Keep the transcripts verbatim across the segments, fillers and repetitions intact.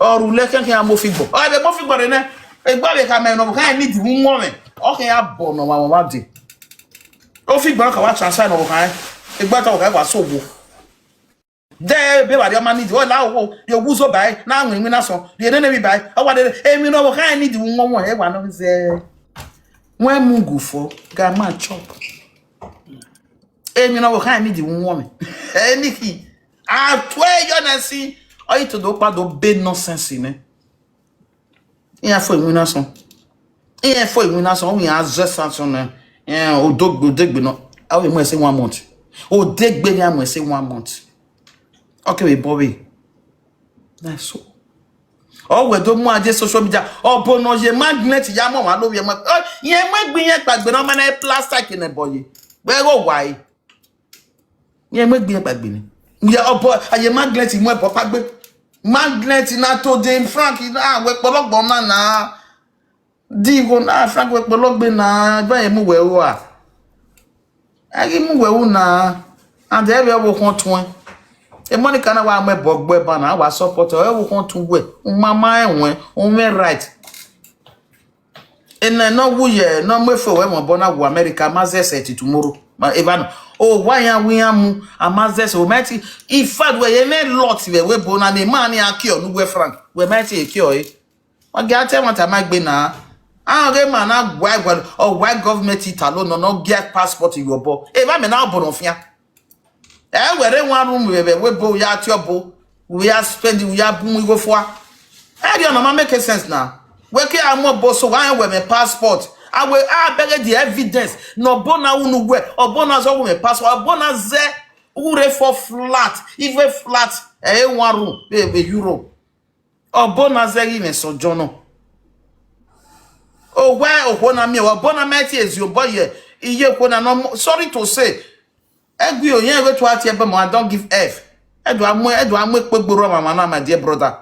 Ọ ru lẹ khian khian mu ofigbọ. Ọ vbe mu ofigbọ rre nẹ. Egbe vbe khama ne ọvbokhan need vbe uwọnmwẹ. Ọ khian ya bọ ne ọmwa ọmwa dee. Ofigbọ ka wa transfer ne ọvbokhan. Egbe ta ọvbokhan wa so wo. De ebe vbe a rhie ọma need, ọ la owo, rhie owa uzo ba ẹre, na winwin na sọn, rhie nene emwi ba ẹre, ọ wa dede, emwi ne ọvbokhan need vbe uwọnmwẹ, ẹ wa nọ zẹ. When mugu fall, ga ma chop. Emwi ne ọvbokhan need vbe uwọnmwẹ. Enikhi, a tue yọ na si, Ọ i todo kpa do be nonsense nẹ. Iran fo iwinna sọn. Iran fo iwinna sọn, iran zẹ sanction nẹ. Iran odogbe, odegbe nọ. Ọ vbe mu ẹse one month. Odegbe ne a mu ẹse one month. Ọ kevbe bọ vbe. That's all. Ọ wẹ do mu aje social media. Ọbo ne ọ ye magnet ya mọ wa lo vbe ẹmwẹ. Ọ, yẹn mu egbe yẹn kpaegbe ne ọ ma na plastic ne ẹbọ ye. Wẹ ghe owa ẹre. Yẹn mu egbe yẹn kpaegbe nẹ. Ya ọbo, a ye magnet mu ẹbọ kpaegbe. Magnet na to de Frank na wẹ kpọlọgbọ na na. Di igho na Frank wẹ kpọlọgbe na, gba yẹn mu wẹ ua. A ghi mu wẹ ru na, and ẹ vbe ọvbokhan tuẹn. E Monica na wa mu ẹbọ gbe ẹban na, a wa support ẹre, ọvbokhan tu wẹ, u ma ma ẹwẹn, u mwẹ right. Ena ne ọ wu ye, ne ọ mu efo wẹ mwa obọ na wu America, a ma zẹ ẹsẹ till tomorrow. Ma, eva nọ, owa iran wu iran mu, a ma zẹ ẹsẹ, o ma ti, in fact, wẹ ye mwẹ lot vbe ẹvbo ebo na, ne ma ni a kiọ ne uwẹ Frank, wẹ ma ti kiọ ẹre. Ọ gia te ẹmwata ma egbe na. Ahọn ghe ma na wa ẹguẹ, ọ wa government Italo nọ, ne ọ gia passport ye obọ. Evba mẹ na obọ nọ fian. Ẹ wẹ rre one room vbe ẹvbo ebo, u ya tie obọ, u ya spend, u ya bu igho fua. Ẹrriọ na ma make sense na. Wẹ ke a mu obọ so, wa rẹn wẹ mwẹ passport. A wẹ a bẹghe the evidence. Ne obọ na unu wẹ, obọ na zọ wẹ mwẹ passport, obọ na zẹ u rre for flat, even flat, ẹ one room vbe, vbe Europe. Obọ na zẹ ghi mwẹ sojourner. Owẹ okhuo na miẹn, obọ na ma tie ezi obọ ye, iye okhuo na nọ, sorry to say, ẹgui o, iran vbe tua tie ẹbọ mọ, I don't give F. Ẹ do a mu, ẹ do a mu ekpe gborhu ọmwa na, my dear brother.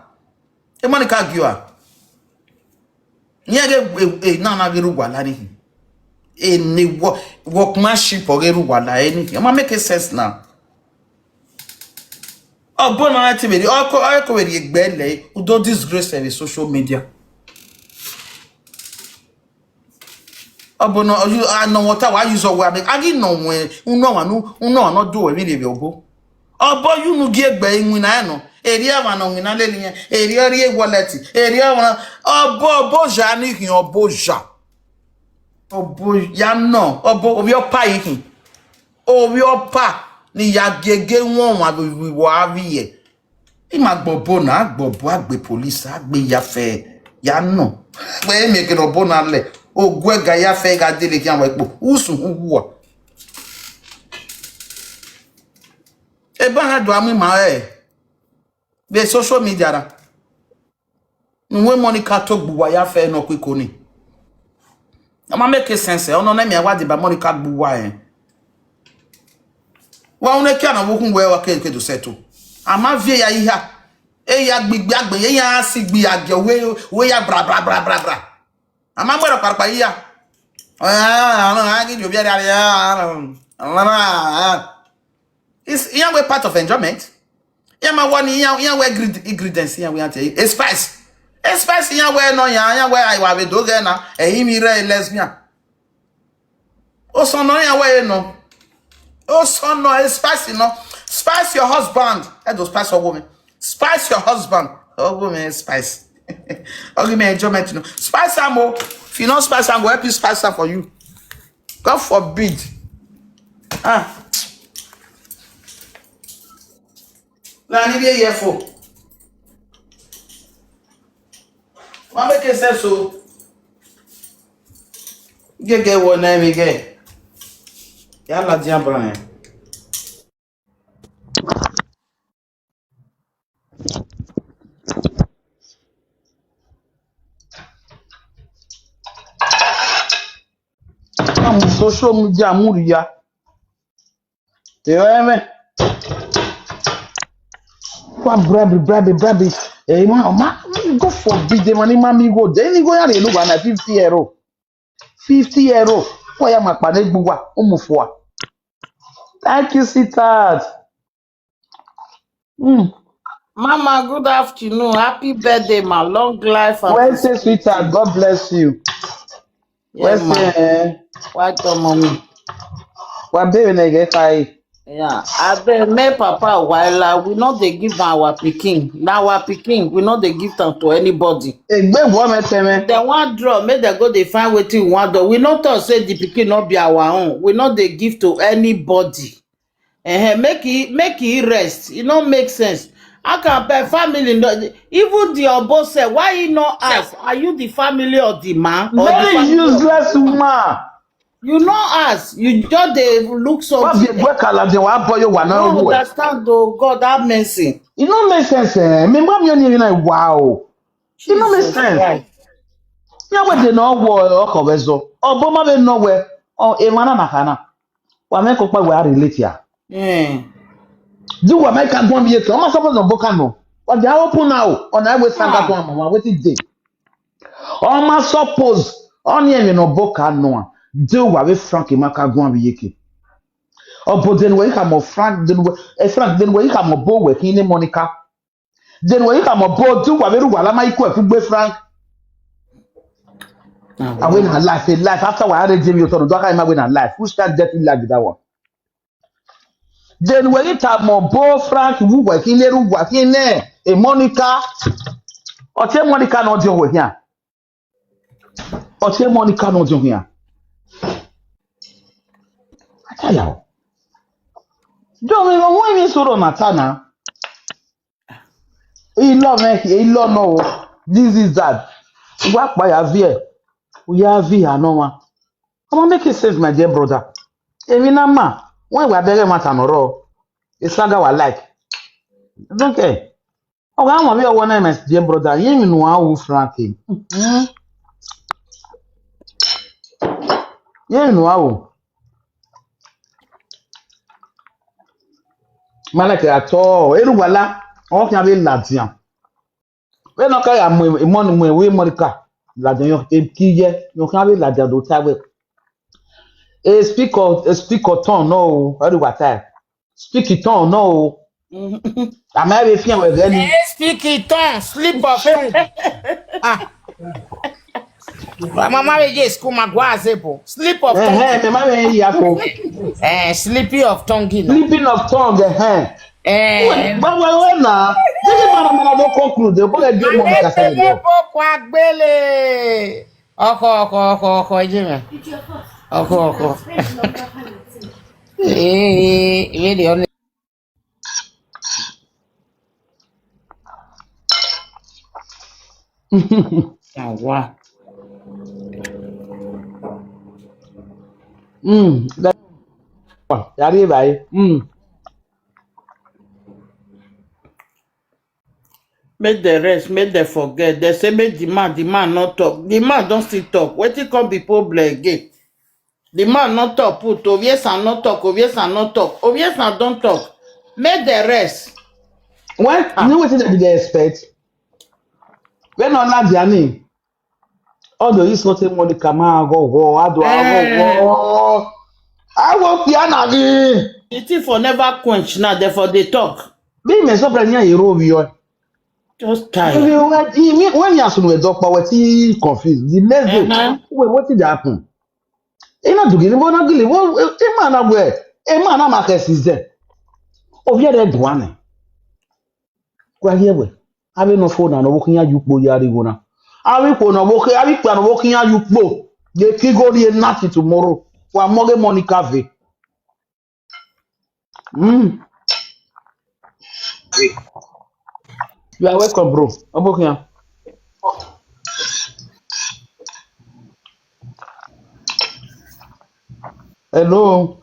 E Monica gie ua. Iran ghe e, e, na na ghe rre uwa la ni hin. Ene wo, workmanship ọ ghe rre uwa la ni hin. Ọ ma make sense na. Obọ na te vbe rhie, ọ ko, ọ ko vbe rhie egbe lẹ, u do disgrace vbe social media. Obọ na, ọ yu, a nọ wọ ta, wa use ọwẹ, a ghi nọ wẹ, u nọ wa nu, u nọ wa nọ do wẹ vbe rhie vbe obọ. Obọ yu nu gie egbe iwinna ẹnọ, erriọ ẹmwẹ nọ winna lele iran, erriọ rhie wallet, erriọ ẹmwẹ, obọ, obọ oya ni khin, obọ oya. Obọ ya nọ, obọ, ovbi ọpa i khin. Ovbi ọpa ni ya giege wọn ọmwa vbe vbe wa vbiẹ. I ma gbe obọ na, a gbe obọ, a gbe police, a gbe ya fẹ, ya nọ. Wẹ miẹn kene obọ na lẹ, oguẹ ga ya fẹ gha dele khian wẹ kpo, usun hu wua. Eba ha do a mu ima rẹ vbe social media ra. Ne uwẹ Monica to gbe uwa ya fẹ nọ koko ni. Ọ ma make sense, ọ nọ nẹ mẹ wa deba Monica gbe uwa rẹn. Wa unu ekia na vbe ukhun wẹ wa ke, ke do settle. A ma viẹ ya iha. E ya gbigbi agbe, e ya si gbi agiẹ, wẹ, wẹ ya bra, bra, bra, bra, bra. A ma mu ẹrọ kparakpa iha. A ghi yo viẹ rare. Is, iran wẹ part of enjoyment. Iran ma wọ ni, iran, iran wẹ ingred-, ingredients, iran wẹ iran te, e spice. E spice iran wẹ nọ yan, iran wẹ a wa vbe do ghẹ na, ẹrinmwi rre lesbian. Osọn nọ iran wẹ e nọ. Osọn nọ, e spice nọ. Spice your husband. Ẹ do spice ọgho mwẹ. Spice your husband. Ọgho mwẹ spice. Ọ ghi mwẹ enjoyment nọ. Spice am o. If you no spice am, go help you spice am for you. God forbid. Ah. Na ni vbe ye fo. Wa make sense o. Gẹgẹ wọ na ẹmwẹ gẹ. Ya ladian bran. Amu social media mu rhia. Te ọ ẹmwẹ. Wa bribe, bribe, bribe. Eh, ma, ma, God forbid, man, ni ma mi go. Then ni go ya re lu wa na fifty euro. Fifty euro. Wa ya ma kpa ne gbuwa, umu fua. Thank you, sweetheart. Mm. Mama, good afternoon. Happy birthday, ma. Long life and Well say, prosperity. Sweetheart, God bless you. Yeah, Well ma. Say, eh? Welcome, mommy. Wa be ne ge fai. Yeah, I beg, me papa, while uh, we not dey give our pikin. Now our pikin, we not dey give them to anybody. Egbe wo me teme. They want draw, make they go dey find wetin we want do. We not talk say the pikin not be our own. We not dey give to anybody. Eh, make e, make e rest. E no make sense. How can be family? No, even the obo sef, why he no ask? Are you the family of the man or the Very family of useless woman. You no ask. You just dey look Why be something. Gwe Kaladian? Why boy you wanna No go? Understand though. God have mercy. It no make sense, eh? Me, mommy, only even like, wow. It no make Jesus sense. Christ. Ya we de no wo ọkọ vbe zọ. Obo ma vbe no we. O, emwa na na khana. Wa mẹ ko kpa we a relate ya. Eh. Di wa ma ka guan vbe iyeke. Ọ ma suppose no boka nọ. Wa dia open now. Ọ na we sanga Ah. Guan mama, wetin dey? Ọ ma suppose. Ọni emwi ne ọ boka nọ. Di wa vbe Frank ma ka guan vbe iyeke. Obo de ne we ka mọ Frank, de ne we, eh, Frank, de ne we ka mọ bo we khin ne Monica. De ne we ka mọ bo di wa vbe ru wa la ma ikue kugbe Frank. Ah, Awe na life, a life. After wa are Jimmy Otono, do ka ma we na life. Which kind dirty life is that one? De ne we ka mọ bo Frank wu wa khin ne ru wa khin ne, eh, Monica. Ọ tie Monica no di owe hian. Ọ tie Monica no di owe hian. Ataya o. Do me, who even sọrọ na ta na? Ilọ mwẹ, ilọ nọ o. This is that. Wa kpa ya viẹ. U ya vi ha nọ wa. Ọmọ, make it sense, my dear brother. Emwi na ma, wẹ wa bẹghe ẹmwata nọ rrọọ. Esaga wa like. Don't care. Ọ gha wan vbe ọwọ na, my dear brother. Ye emwi ne uan ru, Frank. Ye emwi ne uan ru. Ma like at all. Eru wa la, ọ khian vbe ladian. Vbene ọ ka ya mu imọ ni mu ẹvbo Monica, ladian yọ, e ki ye, ọ khian vbe ladian do ta wẹ. E speak of, e speak of tongue no o, ọ ri wa ta. Speak in tongue no o. A ma vbe fian wẹ ghẹ ni. Eh, speak in tongue, slip of tongue. Ah. Mama vbe ye school ma gua azebo. Slip of tongue. Ẹhẹn, mẹ ma vbe ya ko. Eh, slipping of tongue, you know. Slipping of tongue, ẹhẹn. Eh. Báwo ẹ wẹ na? Dígí mara mara ló conclude, ó bọ́lá ẹgbẹ́ mọ́ mi kàkà lè lọ. Boko agbele. Ọkọ, ọkọ, ọkọ, ọkọ, ẹjẹ mi. Ọkọ, ọkọ. Eh, eh, ìwé de ọni. Àwa. Mm. Yàrá ìbáyé. Mm. Make dem rest, make dem forget. Dem say make the man, the man no talk. The man don still talk. Wetin come be problem again? The man no talk put. Oviesan no talk. Oviesan no talk. Oviesan don talk. Make dem rest. Well, you know wetin dem dey expect? When Oladiani, all the use something money come out, go, go, I do, I go, go. I go, Piana. The thing for never quench now. Therefore they talk. Bí mi sọ pé ní èrò bí ọ. Just When tired. you when you when you ask me doctor, what he confused. The next day, Uh-huh. wait, what did happen? He not doing what not doing. What he man not where? He man not market is there. Oh, yeah, that one. Kwa here we. Have no phone and working at you po yari gona. Have you po no work? Have you plan working at you po? They kick go the nothing tomorrow. For more money cafe. Mm. You are welcome, bro. Obokian. Hello.